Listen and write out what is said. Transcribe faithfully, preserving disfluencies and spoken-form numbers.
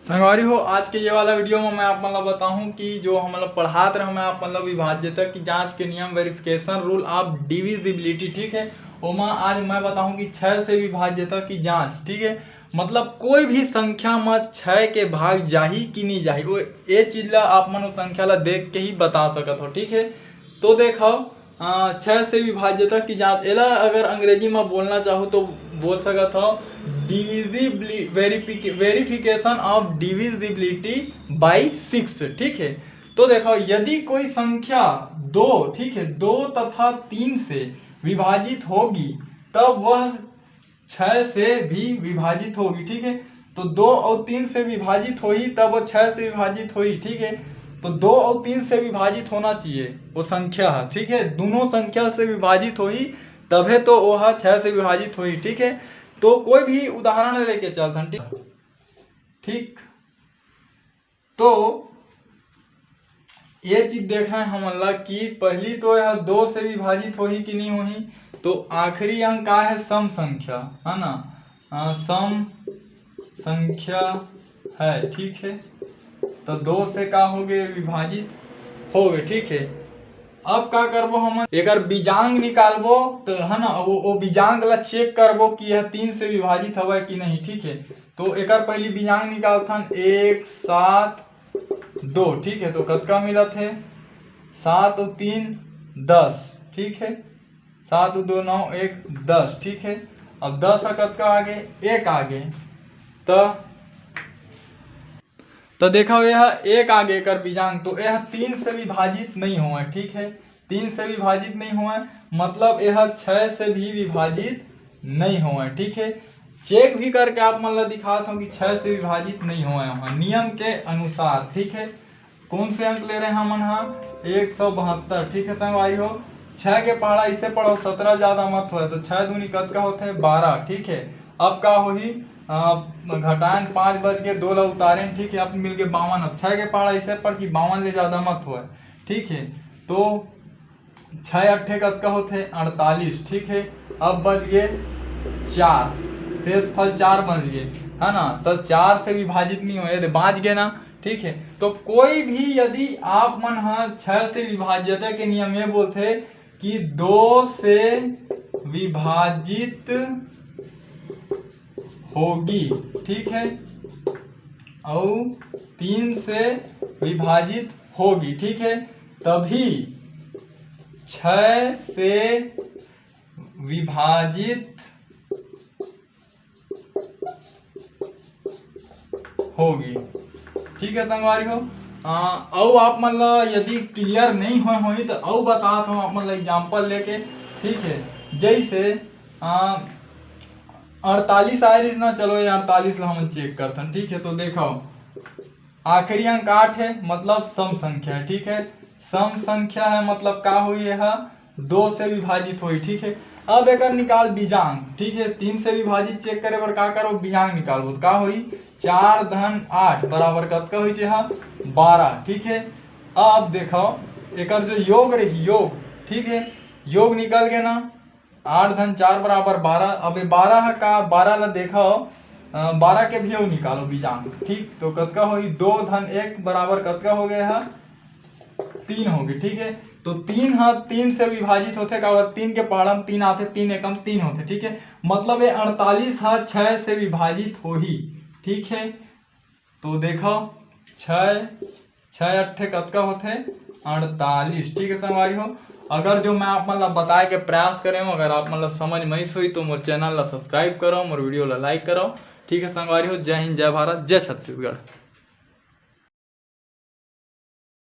संगवारी हो, आज के ये वाला वीडियो में मैं आप मन ला बताहूँ कि जो हम लोग पढ़ात रहे, मैं आप मन ला विभाज्यता की जांच के नियम, वेरिफिकेशन रूल ऑफ डिविजिबिलिटी, ठीक है, ओमा आज मैं बताहूँ कि छः से विभाज्यता की जांच, ठीक है, मतलब कोई भी संख्या में छः के भाग जाही कि नहीं जाही, वो ये चीज ला आप मन उस संख्या ला देख के ही बता सकत हो, ठीक है। तो देखो, अ, छः से विभाज्यता की जांच, एला अगर अंग्रेजी में बोलना चाहूँ तो बोल सकत हो, divisibly verification of divisibility by six, ठीक है। तो देखो, यदि कोई संख्या दो, ठीक है, दो तथा तीन से विभाजित होगी, तब वह छः से भी विभाजित होगी, ठीक है। तो दो और तीन से विभाजित होही, तब वो छः से विभाजित होही, ठीक है। तो दो और तीन से विभाजित होना चाहिए वो संख्या है, ठीक है, दोनों संख्या से विभाजित होही, तभे तो वो ह छः से विभाजित होही, ठीक है। तो कोई भी उदाहरण लेके चलथन, ठीक, ठीक। तो ये चीज देखना है हमन ला कि पहली तो यह दो से विभाजित होही कि नहीं होही। तो आखिरी अंक का है? सम संख्या, है ना? अ, सम संख्या है, ठीक है। तो दो से का हो गए? विभाजित हो गए, ठीक है। अब का करबो हमन? एकर बीजांग निकालबो, तो है ना, वो, वो बीजांग ला चेक करबो कि यह तीन से विभाजित हवय कि नहीं, ठीक है। तो एकर पहली बीजांग निकालथन, एक, सात, दो, ठीक है। तो कतका मिलत है? सात और तीन दस, ठीक है, सात और दो नौ, एक दस, ठीक है। अब दस ह कतका आगे? एक आगे। त तो देखो, यह एक आगे एकर बीजांग, तो यह तीन से विभाजित नहीं होवय, ठीक है, तीन से विभाजित नहीं होवय, मतलब यह छः से भी विभाजित नहीं होवय, ठीक है। चेक भी करके आप मन ला दिखात हूँ कि छः से विभाजित नहीं होवय, नियम के अनुसार, ठीक है। कौन से अंक ले रहे हैं हमन हा? एक सौ बहत्तर, ठीक है संगवारी हो। छः के पहाड़ा इसे पढ़ो, सत्रह ज्यादा मत होए, तो छः दूनी कतका होथे? बारह, ठीक है। अब का होही? अ, घटाएन, पाँच बच के दो ला उतारेन, ठीक है, अब मिल गए बावन। अब छः के पहाड़ा इसे पढ़ कि बावन ले ज्यादा मत होए, ठीक है। तो छः अट्ठे कतका होथे? अड़तालीस, ठीक है। अब बच गए चार, शेष फल चार बच गए, है ना? तो चार से विभाजित नहीं होए, बाँच गए ना, ठीक है। तो कोई भी यदि आप मन ह छः से विभाज्यता के नियम ये बोलथे कि दो से विभाजित होगी, ठीक है, और तीन से विभाजित होगी, ठीक है, तभी छः से विभाजित होगी, ठीक है संगवारी हो। अ, अउ आप मन ला यदि क्लियर नहीं होए होही तो अउ बतात हूँ आप मन ला एग्जाम्पल लेके, ठीक है। जैसे अ, अड़तालीस आए रहिस ना, चलो ये अड़तालीस ला हमन चेक करथन, ठीक है। तो देखो, आखिरी अंक आठ है, मतलब सम संख्या है, ठीक है। सम संख्या है, मतलब का होही? यह दो से विभाजित होही, ठीक है। अब एकर निकाल बीजांग, ठीक है। तीन से विभाजित चेक करे बर का करो? बीजांग निकालबो, तो का होही? चार धन आठ बराबर कतका होही? यह बारह, ठीक है। अब देखो, एकर जो योग रही, योग, ठीक है, योग निकल गए ना, आठ धन चार बराबर बारह। अब ये बारह ह का, बारह ला देखो, अ, बारह के भी अउ निकालो बीजांग, ठीक, तो कतका होही? दो धन एक बराबर कतका हो गए ह? तीन हो गए, ठीक है। तो तीन ह तीन से विभाजित होथे, काबर तीन के पहाड़ा में तीन आथे, तीन एकम तीन होथे, ठीक है। मतलब ये अड़तालीस ह छः से विभाजित होही, ठीक है। तो देखो, छः, छः अट्ठे कतका होथे? अड़तालीस, ठीक है संगवारी हो। अगर जो मैं आप मन ला बताए के प्रयास करे हूँ, अगर आप मन ला समझ में आइस होही तो मोर चैनल ला सब्सक्राइब करो, मोर वीडियो ला लाइक करो, ठीक है संगवारी हो। जय हिंद, जय भारत, जय छत्तीसगढ़।